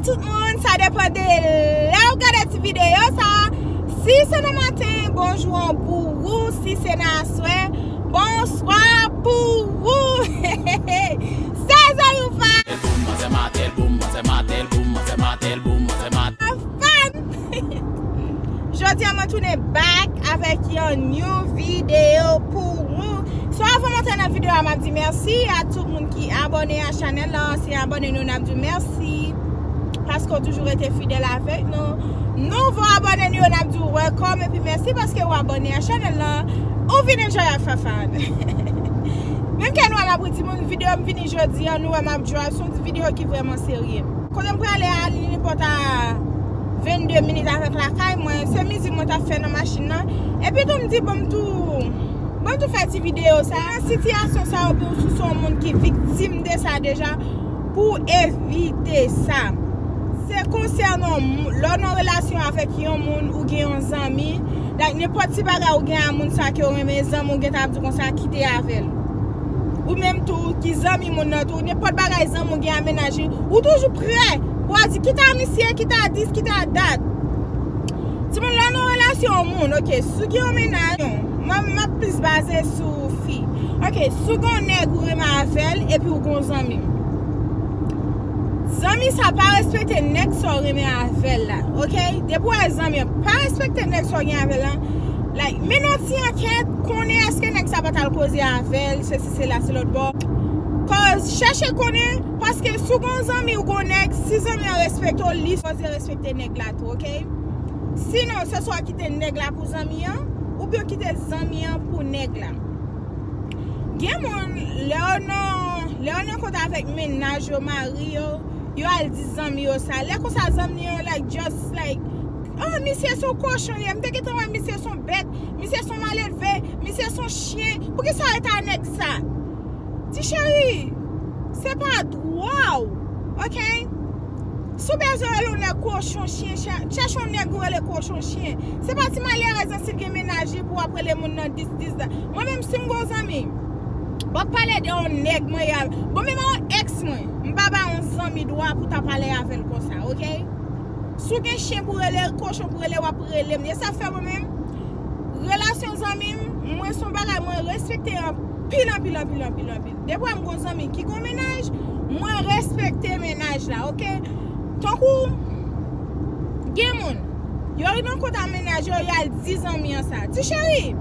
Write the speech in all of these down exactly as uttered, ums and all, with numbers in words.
Tout moun, sa depann de lè w gade ti videyo sa. Si se nan maten, bonjou an pou ou. Si se nan aswè, bonswa pou ou. Se zanmi w Fa. Fan. Jodi a mwen tounen back avèk yon new video pou ou. So avan m antre nan videyo a, m ap di mèsi a tout moun ki abòne a chanèl la. Si abòne nou, n ap di mèsi paske w toujou rete fidèl avèk nou. Nouvo abòne nou yo, n ap di w welcome epi mèsi paske w abòne a chanèl la. Ou vin enjoy ak Fafan. Menm ke nou wè m ap ri timoun, videyo m vini jodi a, nou wè m ap drive, se yon videyo ki vrèman serye. Kote m prale a, li nenpòt a vennde minit avèk lakay mwen. Se mizik mwen t ap fè nan machin nan. Epi tou m di, bon, m tou, bon, m tou fè ti videyo sa. Sitiyasyon sa, oubyen ou si se yon moun ki viktim de sa deja, pou w evite sa. Se konsènan lè w nan relasyon avèk yon moun, ou gen yon zanmi, like, nenpòt ti bagay ou gen a moun sa ke w renmen, zanmi w gentan ap di konsa, kite avè l. Ou menm tou, ki zanmi moun nan tou, nenpòt bagay zanmi w gen a mennaj li, ou toujou prè pou w di, kite a misye, kite a dis, kite a dat. Timoun, lè w nan relasyon yon moun, ok, si w gen yon mennaj, m, m ap plis baze sou fi. Ok, si w gen yon nèg ou renmen avè l, epi w gen yon zanmi. Zanmi sa pa respekte nèg sa w renmen avè l la, ok? Depi w wè zanmi an pa respekte nèg sa w gen avè l lan, like, mennen yon ti ankèt, konnen èske nèg sa pa t al koze avè l, sesi, sela, se lòt bò. Cause, chèche konnen, paske si w gen yon zanmi, w gen yon nèg, si zanmi an respekte w, li sipoze respekte nèg la tou, ok? Sinon, se swa w kite nèg la pou zanmi an, oubyen w kite zanmi an pou nèg la. Gen moun, lè yo nan, lè yo nan kont avèk mennaj yo, mari yo, yo al di zanmi yo sa. Lè konsa zanmi yo, like, just, like, oh, misye se yon kochon li ye. M te gentan wè misye se yon bèt, misye se yon maledve, misye se yon chen. Poukisa yo ta nèg sa? Ti cheri, se pa dwa w, ok? Si w bezwen rele yon nèg kochon chen, chè-, chèche yon nèg ou rele kochon chen. Se pa ti malerèz nan si l gen mennaj li pou w ap rele moun nan dis dis la. Mwen menm si m gon zanmi, m ap pale de yon nèg mwen ye avè l. Bon, menm yon èks mwen, m pa ba yon zanmi dwa pou ta pale avè l konsa, ok? Si w gen chen pou rele, kochon pou rele, w ap rele m. E sa fè mwen menm, relasyon zanmi m, mwen se yon bagay mwen respekte anpil, anpil, anpil, anpil, anpil. Depi m gon zanmi ki gon mennaj, mwen respekte mennaj la, ok? Tankou, gen moun, yo rive nan kont a mennaj yo, y al di zanmi an sa. Ti cheri,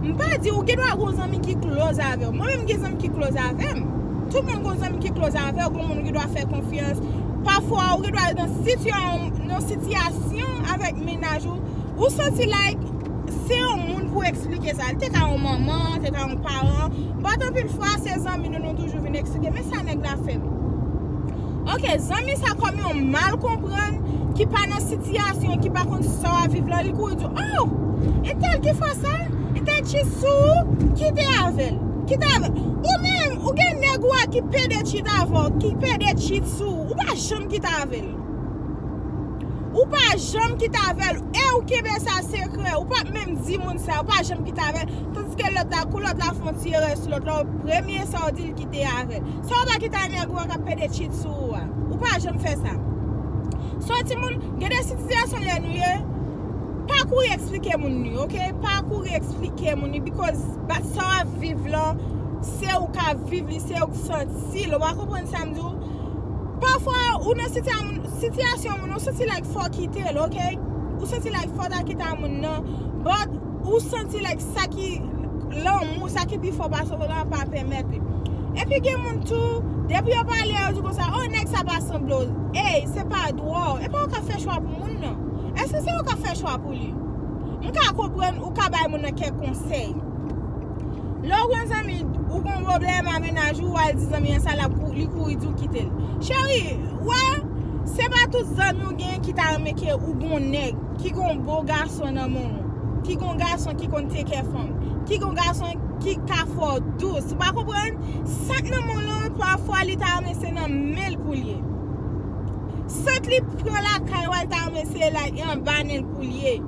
m pa di ou gen dwa gon zanmi ki close avè w. Mwen menm gen zanmi ki close avè m. Tout moun gon zanmi ki close avè w, gon moun ou gen dwa fè konfyans. Pafwa, ou gen dwa nan sitiyasyon, nan sitiyasyon avèk mennaj ou, ou santi like, se yon moun pou eksplike sa. Li te ka yon manman, te ka yon paran. But anpil fwa, se zanmi nou, nou toujou vin eksplike. Men sa nèg la fè m. Ok, zanmi sa kòm yon mal konprann, ki pa nan sitiyasyon, ki pa konn sa w ap viv lan, li kouri di w, oh, entèl ki fè sa, entèl chit sou ou, kite avè l. Kite avè l. Ou menm, ou gen nèg ou a ki pede chit avè w, ki pede chit sou ou, ou pa janm kite avè l. Ou pa janm kite avè l, e ou kenbe sa sekrè, ou pa menm di moun sa, ou pa janm kite avè l. Tandiske lòt la, kou lòt la fè yon ti erè sou lòt la, premye sa w di l kite avè l. Sa w pa kite a nèg ou a k ap pede chit sou ou a. Ou pa janm fè sa. So, timoun, gen de sitiyasyon lè nou ye, pa kouri eksplike moun li, ok? Pa kouri eksplike moun li, because sa w ap viv lan, se ou k ap viv li, se ou k santi l. Ou pa konprann sa m di w? Pafwa, ou nan sitiyasyon, sitiyasyon moun, ou santi like fò w kite l, ok? Ou santi like fò w ta kite a moun nan, but ou santi like sa ki lanmou, sa ki pi fò pase w lan pa pèmèt li. Epi gen moun tou, depi yo pale, yo di konsa, oh, nèg sa pa sanble w. Ey, se pa dwa w. E pa ou k ap fè chwa pou moun nan. Èske se ou k ap fè chwa pou li? M ka konprann ou ka bay moun nan kèk konsèy. Lè w gon zanmi, ou gon pwoblèm a mennaj ou, w al di zanmi an sa, l ap kou-, li kouri di w kite l. Cheri, wè, se pa tout zanmi w gen ki ta renmen ke ou gon nèg, ki gon bon gason nan men w, ki gon gason ki konn take care fanm, ki gon gason ki ka fè w dous. Ou pa konprann? Sa k nan men w lan, pafwa li ta renmen se nan men l pou l ye. Sant li pran lakay ou a, li ta renmen se la, e anba nen l pou l ye.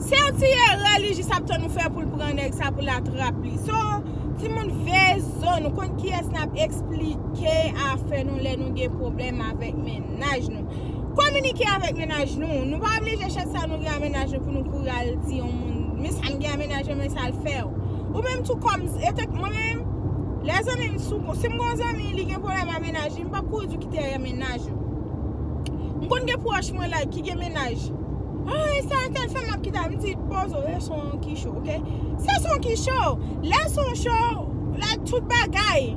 Se yon ti erè li jis ap tann ou fè pou l pran nèg sa pou l atrap li. So, Timoun, veye zo nou, konn kiyès n ap eksplike afè nou lè nou gen pwoblèm avèk mennaj nou. Kominike avèk mennaj nou. Nou pa oblije chèche sa nou gen a mennaj nou pou nou kouri al di yon moun, men sa m gen a mennaj mwen, men sa l fè w. Ou menm tou kòm, etan mwen menm, lè zanmi m sou, si m gon zanmi, li gen pwoblèm a mennaj li, m p ap kouri di w kite a mennaj ou. M konn gen pwòch mwen la ki gen mennaj. Ah, e sa entèl fè m ap kite a, m di, poze w, e son ki cho, oke? Se son ki cho. Lè son cho, like, tout bagay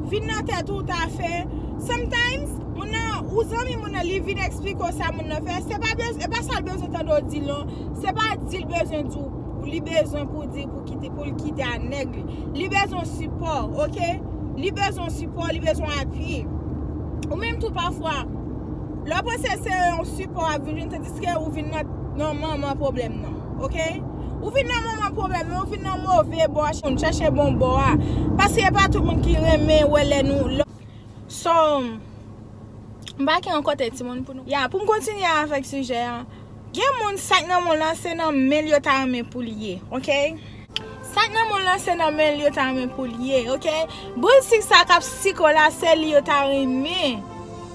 vin nan tèt ou ta fè. Sometimes, moun nan, ou zanmi moun nan, li vin eksplike w sa moun nan fè. Se pa bez-, e pa sa l bezwen tande w di l non. Se pa di l bezwen di w, li bezwen pou di pou kite, pou l kite a nèg li. Li bezwen sipò, oke? Li bezwen sipò, li bezwen apui. Ou menm tou pafwa, lè w panse se yon sipò w ap vin jwenn, tandiske ou vin nan, nan manman pwoblèm nan, oke? Ou vin nan manman pwoblèm nan, ou vin nan move bò a, chèche bon bò a. Paske e pa tout moun ki renmen wè lè nou, lè So, m pa gen yon kote timoun pou nou. Ya, pou m kontinye avèk sijè a, gen moun sa k nan men l lan se nan men l yo ta renmen pou l ye, oke? Sa k nan men l lan se nan men l yo ta renmen pou l ye, oke? Boul sik sa k ap sik w la se li yo ta renmen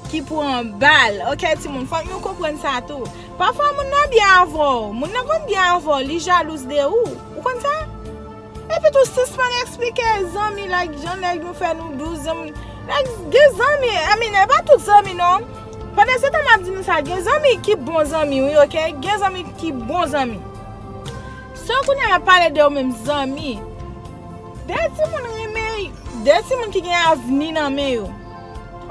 ki pou anba l, oke timoun? Fòk nou konprann sa tou. Pafwa moun nan byen avè w, moun nan konn byen avè w, li jalouz de ou. Ou konn sa? Epi tou, sispann eksplike zanmi, like, jan nèg nou fè nou dous, zanmi. Nèg, gen zanmi, I mean, e pa tout zanmi non. Pandan se tan m ap di nou sa, gen zanmi ki bon zanmi, wi, oke? Gen zanmi ki bon zanmi. So, kounye a m ap pale de yo menm, zanmi. De timoun renmen, de timoun ki gen avni nan men yo.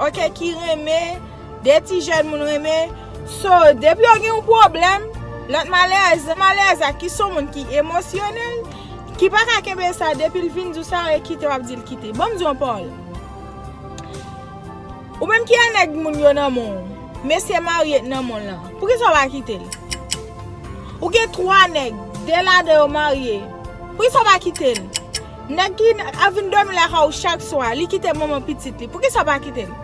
Oke, ki renmen, de ti jèn moun renmen. So, depi yo gen yon pwoblèm, lòt malerèz, malerèz la ki se yon moun ki emosyonèl, ki pa ka kenbe sa, depi l vin di w sa, e kite, w ap di l kite. Ban m di w yon pawòl. Ou menm ki a nèg moun yo nan men w, mesye marye nan men w lan, poukisa w pa kite l? Ou gen twa nèg, de ladan yo marye, poukisa w pa kite l? Nèg ki ap vin dòmi lakay ou chak swa, li kite manman pitit li, poukisa w pa kite l?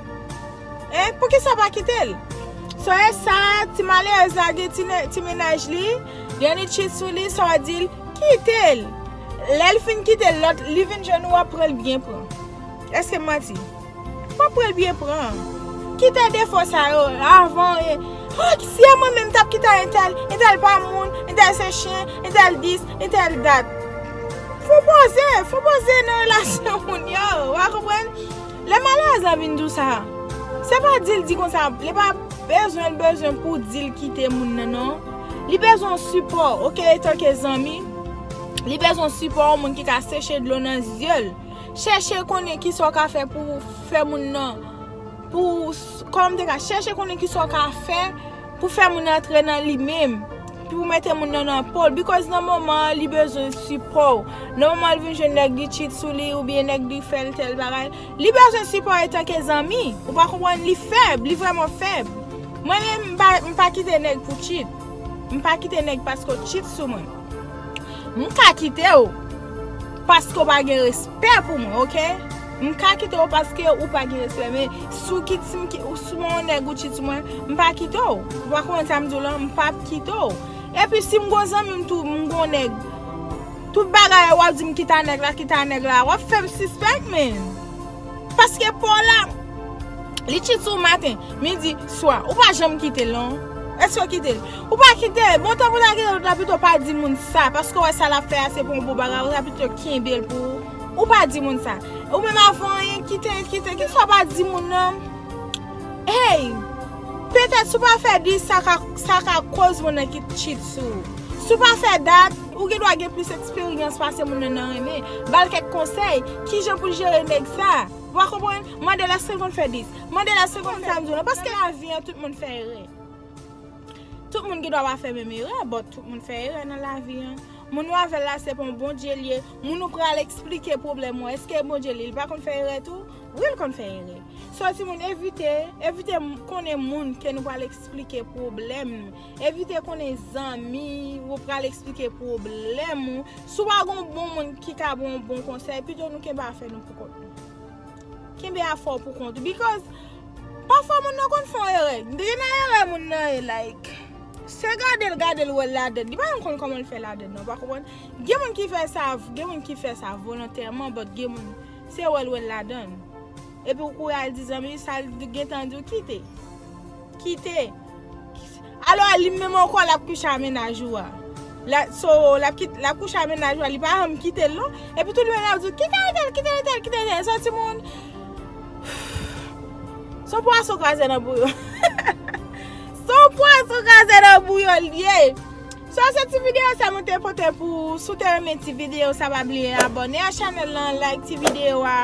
Hein? Poukisa w pa kite l? So e sa, ti malerèz la gen ti, ti mennaj li, gen li cheat sou li, sa w di l, kite l. Lè l fin kite l, lòt, li vin jwenn ou, w ap pran l byen pran. Èske m manti? W ap pran l byen pran. Kite defo sa yo avan. E, oh, si e mwen menm m t ap kite entèl, entèl pa moun, entèl se chen, entèl dis, entèl dat. Fò poze, fò poze nan relasyon moun yo. W a konprann? Lè malerèz la vin di w sa, se pa di l di konsa, li pa bezwen l bezwen pou di l kite moun nan non. Li bezwen sipò, oke, etanke zanmi. Li bezwen sipò yon moun ki ka seche dlo nan zye l. Chèche konnen kisa w ka fè pou fè moun nan, pou, kòman m te ka, chèche konnen kisa w ka fè pou fè moun nan antre nan li menm, pou mete moun nan nan po l, because nan moman an, li bezwen sipò w. Nan moman an, li vin jwenn nèg li cheat sou li, oubyen nèg li fè l tèl bagay, li bezwen sipò etanke zanmi. Ou pa konprann, li fèb, li vrèman fèb. Mwen menm, m pa, m pa kite nèg pou cheat. M pa kite nèg paske w cheat sou mwen. M ka kite w paske w pa gen respè pou mwen, oke? M ka kite w paske ou pa gen respè, men si w kit-, si m ki-, si w yon nèg ou cheat sou mwen, m pa kite w. Ou pa konprann sa m di w lan, m p ap kite w. Epi si m gon zanmi m tou, m gon nèg, tout bagay w ap di m kite a nèg la, kite a nèg la, w ap fè m sispèk, men. Paske pa w la, li cheat sou w maten, midi, swa. Ou pa janm kite l non. Èske w kite l? Ou pa kite l. Bon, tan pou w ta kite l, ou ta pito pa di moun sa. Paske w wè sa l ap fè a, se pa yon bon bagay, ou ta pito kenbe l pou ou. Ou pa di moun sa. Ou menm avan anyen, kite l, kite l. Kisa w pa di moun nan? Hey! Petèt si w pa fè dis, sa ka, sa ka koz moun nan ki cheat sou ou. Si w pa fè dat, ou gen dwa gen plis eksperyans pase moun nan nan renmen. Ba l kèk konsèy, kijan pou l jere nèg sa. Ou pa konprann? Mande l èske l konn fè dis. Mande l èske l konn sa m di w lan. Paske lavi an, tout moun fè erè. Tout moun gen dwa pa fè menm erè, but tout moun fè erè nan lavi an. Moun ou avè l la, se pa yon Bondye l ye. Moun ou pral eksplike pwoblèm ou, èske Bondye li, li pa konn fè erè tou? Wi, l konn fè erè. So, timoun, evite, evite m-, konnen moun ke nou pral eksplike pwoblèm nou. Evite konnen zanmi ou pral eksplike pwoblèm ou. Si w pa gon bon moun ki ka ba w yon bon konsèy, pito nou kenbe afè nou pou kont nou. Kenbe afè w pou kont ou. Because pafwa moun nan konn fè yon erè. Gen nan erè moun nan ye, like, Se gade l, gade l wè l ladann. Li pa menm konn kòman l fè ladann, non, pa konprann. Gen moun ki fè sa, gen moun ki fè sa volontèman, but gen moun, se wè l wè l ladann. Epi ou kouri al di zanmi, sa l gentan di w kite. Kite. Alò, li menm ankò, l ap kouche a mennaj ou a. La, so, l ap kit-, l ap kouche a mennaj ou a, li pa janm kite l, non. Epi tou li menm l ap di w, kite entèl, kite entèl, kite entèl. Sa timoun. Se yon pwason kraze nan bouyòl. Se yon pwason kraze nan bouyòl li ye. So, se ti videyo sa mwen te pote pou ou. Si w te renmen ti videyo sa, pa bliye abòne a chanèl lan, like ti videyo a.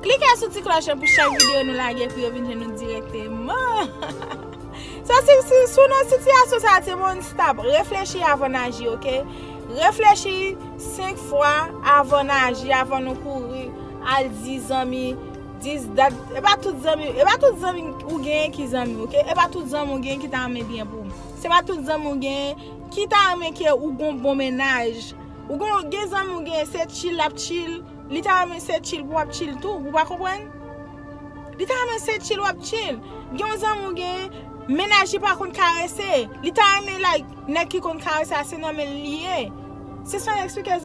Klike sou ti klòch lan pou chak videyo nou lage pou yo vin jwenn nou dirèkteman. So, si, si, si w nan sitiyasyon sa, timoun, stop. Reflechi avan n aji, oke? Reflechi senk fwa avan n aji, avan nou kouri al di zanmi, dis dat. E pa tout zanmi, e pa tout zanmi ou genyen ki zanmi, oke? E pa tout zanmi ou genyen ki ta renmen byen pou ou. Se pa tout zanmi ou genyen ki ta renmen ke ou gon bon mennaj. Ou gon, gen zanmi ou genyen, se chill l ap chill. Li ta renmen se chill pou w ap chill tou. Ou pa konprann? Li ta renmen se chill w ap chill. Gen yon zanmi ou genyen, mennaj li pa konn karese. Li ta renmen, like, nèg ki konn karese a, se nan men l li ye. Se sa n eksplike